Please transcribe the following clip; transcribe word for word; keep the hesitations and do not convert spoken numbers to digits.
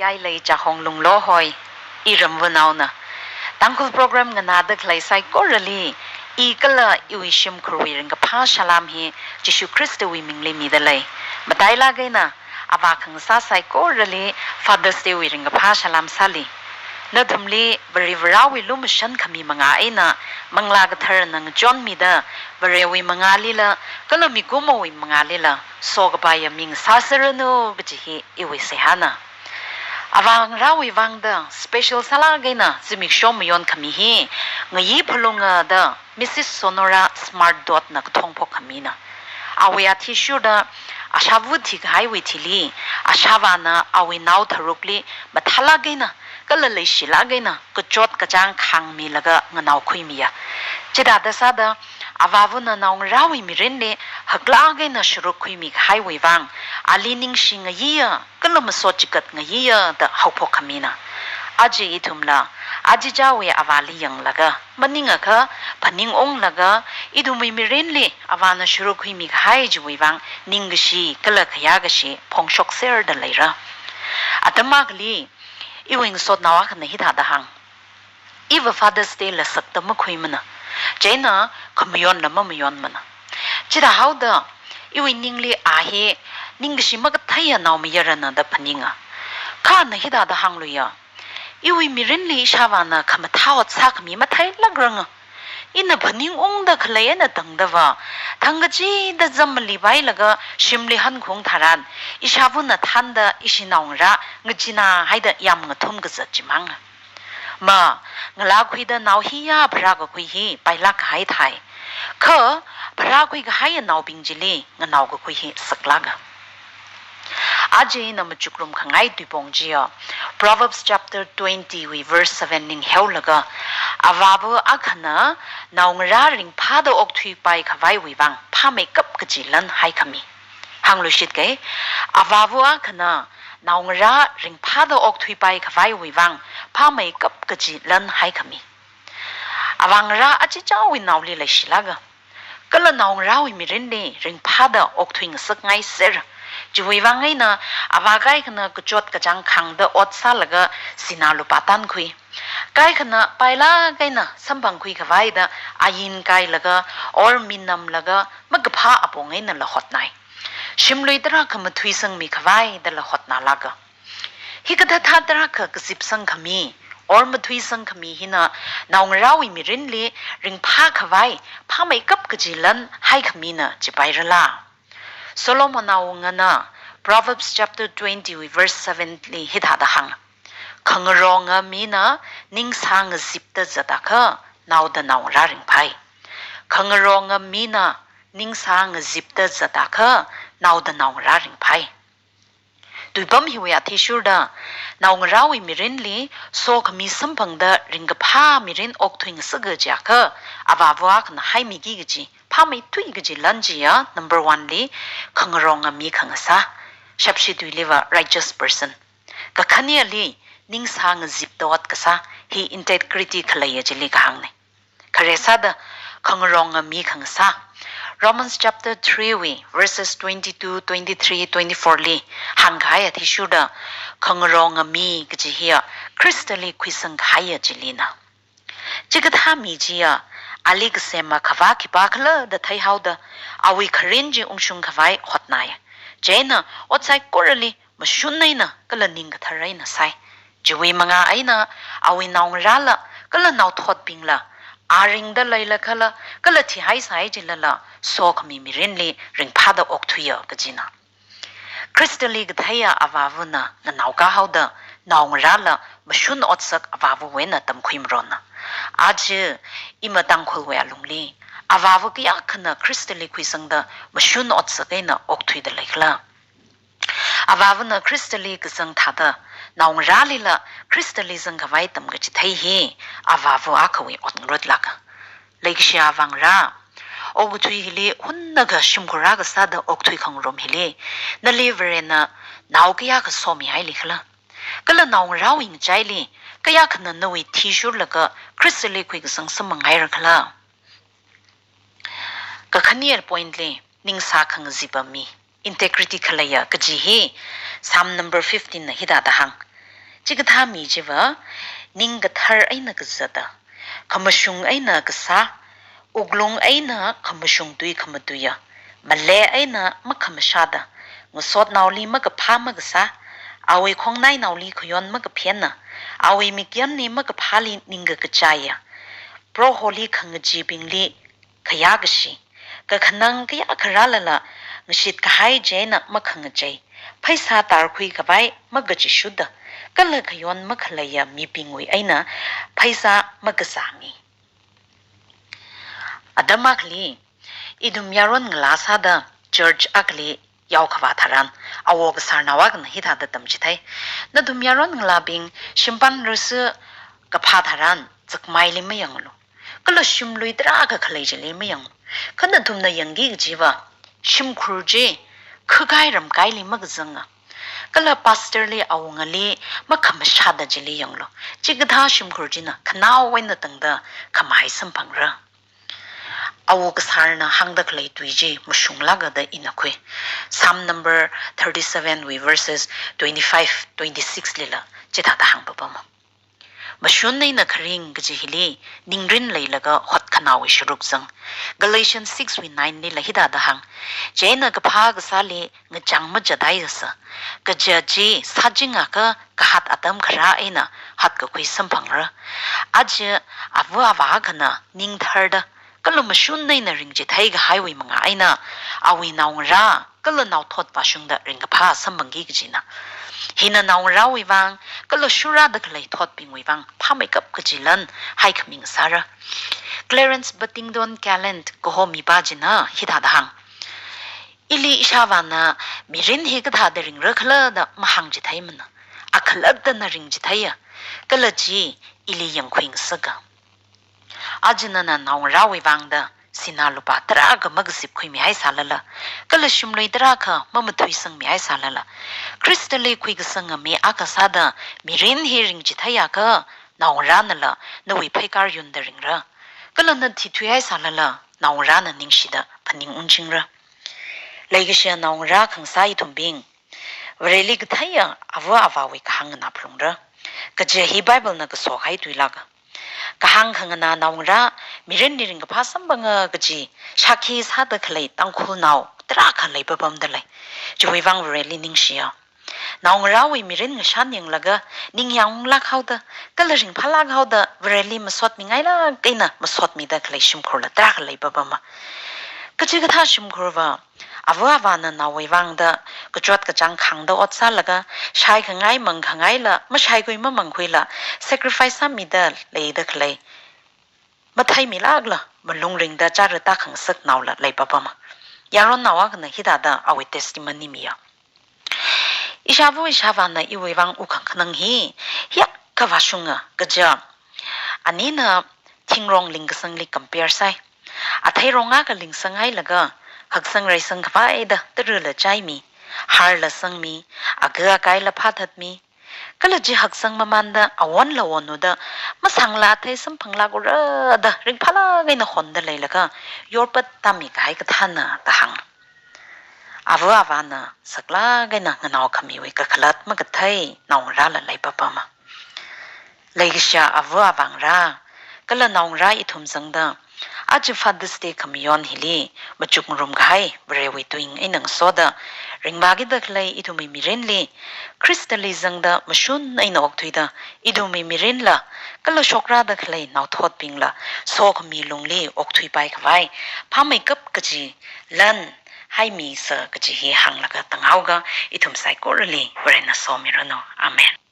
Yailei Chahong Lunglo hoi, iramvanaona. Tangkhul program nganāda khalei saikorali, i kala iwui shimkhurwui ringkaphā salām hi Jishu Khristawui mingli midalei. Matailāk eina, avā khangasā saikorali Father's Day wui ringkaphā salām sāli. Nathumli Varivarāwui lumashan khami mangā eina, Manglā Katharana ngachonmida, Varewui mangālila, kala mikumowui mangālila, sokapai ya ming sāseranu kaji hi iwui seihāna. Avāngarāwui vangda special sālāk eina zimiksho mayonkhami hi, Ngayi Phalunga da Missus Sonora Smart Dodd na kathongphok khamina. Awui athishurda, ashāva thikahaiwui thili, ashāvāna awui nao tharukli mathālāk eina, kala leishilāk eina, kachot kachāng khāngmilaga nganaokhuimiya. Chithāda sāda, avāvana naongarāwui mirinli haklāk eina sharuk khuimikahaiwui vang, ali ningshi ngayiya, kala masot chigat ngayiya da haophok khamina. Aja ithumla, achichāwui avāli yanglaga, maningakha phaningunglaga, ithumwui mirinli avāna sharuk khuimikahai chiwui vang, ningkashi kala khayākashi phongshokserda leira. Atam akhali, iwui ngasotnao akhana hithāda hāng. Iva Father's Day la sakta makhuimana. Chieina khamayonla mamayonmana. Chithāhaoda, iwui ningli a hi ningkashi makatheiya naomayarana da phaninga. Kha ana hithāda hāngluiya. Iwui mirinli ishāvāna khamathā ot sākhami matheilakranga. Ina phaningungda khalei eina tangdava, thangkachida zam malipailaga shimli hankhaung tharan, ishāvana thānda ishi naongarā ngachina haida yamngathum kazat chimang. Ma, ngalākhuida nao hiya pharākakhui hi pailāk kahai thai. Kha, pharākhui kahaiya naobing chili nganaokakhui hi saklāka. Aja ina machukrum khangai tuipong chiya, Proverbs chapter twenty wui verse seven ninghaolaga, avāva akhana naongarā ringphāda okthuipai khavaiwui vang phāmeikap kaji lan haikhami. Hāngluishit kei, avāva akhana naongarā ringphāda okthuipai khavaiwui vang phāmeikap kaji lan haikhami. Avāngarā achichāwui naoli leishilāka. Kala naongarāwui mirinli ringphāda okthuingasakngaisera. Chiwui vang eina, avā kaikhana kachot kachāng khāngda ot sālaga sinā lupā tankhui. Kaikhana pailāk eina samphangkhui khavaida ain kailaga, or minamlaga, makaphā apong einala hotnai. Shimlui tarākha mathuisangmi khavaidala hotnālāka. Hikathāthā tarākha kazipsang khami, or mathuisang khami hina naongarāwui mirinli ringphā khavai phāmeikap kaji lan haikhamina chipairala. Solomon awungana Proverbs chapter twenty wui verse seven li hithāda hānga. Khangaronga mina ningsā ngazipda zatakha naoda naongarā ringphai. Khangaronga mina ningsā ngazipda zatakha naoda naongarā ringphai. Tuipam hiwui athishurda, naongarāwui mirinli sokhami samphangda ringkaphā mirin okthuingasaka jiakha, avāva akhana haimiki kaji, phāmeithui kaji lan chiya, number one li, khangaronga mi khangasā. Shapshi tuiliva righteous person. Kakhaneli, ningsā ngazipda ot kasā, hi integrity khaleiya chili kahāngna. Khare sāda, khangaronga mi khangasā. Romans chapter three wui, verses twenty-two, twenty-three, twenty-four li, hāngkahai athishurda, khangaronga mi kaji hiya, Khristali khuisang kahaiya chilina. Chikathā mi chiya, ali kasema khavā khipākhala da theihaoda, awui kharin chi ungshung khavai hotnai. Chieina, ot saikorali, mashun eina, kala ning kathar eina sai. Chiwui mangā eina, awui naongarāla, kala naothotbingla, a ringda leilakhala, kala thihaisai chilala, sokhami mirinli, ringphāda okthuiya kajina. Khristali katheiya avāvana, nganaokā haoda, naongarāla, mashun otsak avāvawui eina tamkhui marona. Aja, ima Tangkhulwui alungli, avāva kayākhana Khristali khuisangda, mashun otsak eina okthuida leikhala. Avāvana Khristali kazang thāda, naongarālila Khristali zangkhavai tamkachithei hi, avāva akhawui ot ngarutlāka. Leikashi avāngarā, okathui hili hunnakha shimkhur akha sāda okthui khangarum hili, nali Varena nao kayākha somihailikhala. Kala naongarāwui ngachaili, kayākhana nawui thishurlaga Khristali khuikasang samphanghairakhala. Kakhane point li, ningsā khangazipa mi, integrity khaleiya kaji hi, Psalm number fifteen na hithāda hāng. Chikathā mi chiva, ning kathar eina kazata, khamashung eina kasā, wuklung eina khamashung tui khamatuiya, malei eina makhamashāda, ngasotnaoli makaphā makasā, awui khongnainaoli khayon makaphena, awui mikyanli makaphāli ningkakachaiya, Proholi khangachibingli khayākashi, kakhanang kayākha rālala, ngashit kahai chieina makhangachei, pheisā tarkhui khavai makachishuda, kala khayon makhaleiya mibingwui eina pheisā makazā mi. Atam akhali, ithum yaron ngalā sāda church akhali yaokhavā tharan, awo kasarnao akhana hithāda tamchithei. Nathum yaron ngalābing shimpan rasi kaphā tharan, zakmaili mayanglu. Kala shimlui tarākha khalei chili mayanglu. Kha nathumna yangki kajiva, shimkhur chi khakai ramkaili makazanga, kala pastor li awungali makhamashāda chili yanglu. Chikathā shimkhur china khanao eina tangda khamahai samphangra. Awo kasarna hāngda khalei tui chi mashunglāka da ina khui. Psalm number thirty-seven wui verses twenty-five, twenty-six lila chithāda hāngpapama. Mashun eina kharing kaji hili ningrin leilaga hotkhanāwui sharuk zang. Galatians six wui nine lila hithāda hāng. Chieina kaphā kasāli ngachang machathaiasa, kaja chi sāchingakha kahat atam kharā eina hatkakhui samphangra. Aja ava avā akhana ning tharda, kala mashun eina ringchithei kahaiwui manga eina, awui naongarā kala naothot vāshungda ringkaphā samphangki kajina. Hina naongarāwui vang, kala shurāda khalei thotbingwui vang phāmeikap kaji lan haikhami ngasāra. Clarence Buttington Calland kaho mipā china hithāda hāng. Ili ishāvāna mirin hi kathāda ringra khala da mahāngchitheimana. Akhalattana ringchitheiya, kala chi ili yangkhui ngasaka. Aja nana naongarāwui vangda sinā lupā tarākha makazipkhuimihai sālala, kala shimlui tarākha mamathuisangmihai sālala, Khristali khuikasanga mi akha sāda mirin hi ringchitheiakha, naongarānala nawui pheikar yunda ringra, kala na thithuihai sālala, naongarāna ningshida phaning ungchingra. Leikashiya naongarā khangasā ithumbing, Vareli katheiya ava avāwui kahāng nganā phalungra. Kaja hi Bible na kaso kahai tuilāka. Kahāng khanganā naongarā mirinli ringkaphā samphanga kaji shākhi sāda khalei Tangkhulnao tarākha leipapamda lei. Chiwui vang Vareli ningshiya. Naongarāwui mirin ngashan yanglaga, ningyāng unglāk haoda, kala ringphālāk haoda, Vareli masotmingailāk eina masotmida khalei shimkhurla tarākha leipapama. Kachikathā shimkhurva, ava avāna naowui vangda kachot kachāng khāngda ot sālaga, shaikhangai mangkhangaila, mashaikhui mamangkhuila, sacrifice sāmida leida khalei, matheimilākla malung ringda chara tākhangasak naola leipapama. Yaronnao akhana hithāda awui testimony miya. Ishāva ishāvāna iwui vang wukkhanang hi hiyākha vāshunga kaja, anina thingrong lingkasangli compare sāi. Atheirong akha lingsang hailaga, haksang reisang khavaida tarala chaimi, harla sangmi, aga akaila phathatmi, kala chi haksang mamānda awonla wonuda, masangla athei samphanglākura da ringphālāk eina honda leilaga, yorpat tāmi kahai kathāna da hāng. Ava avāna saklāk eina nganaokhamiwui kakhalat makathei naongarāla leipapama. Leikashiya ava avāngarā kala naongarā ithum zangda, aja Father's Day khamayon hili machukngarum kahai Varewui tuing eina ngasoda, ringvākida khalei ithumwui mirinli Khristali zangda mashun eina okthuida, ithumwui mirinla kala shokrāda khalei naothotbingla sokhami lungli okthuipai khavai phāmeikap kaji lan haimisa kaji hi hānglaga tānghaoga, ithum saikorali Varena somiranu. Amen.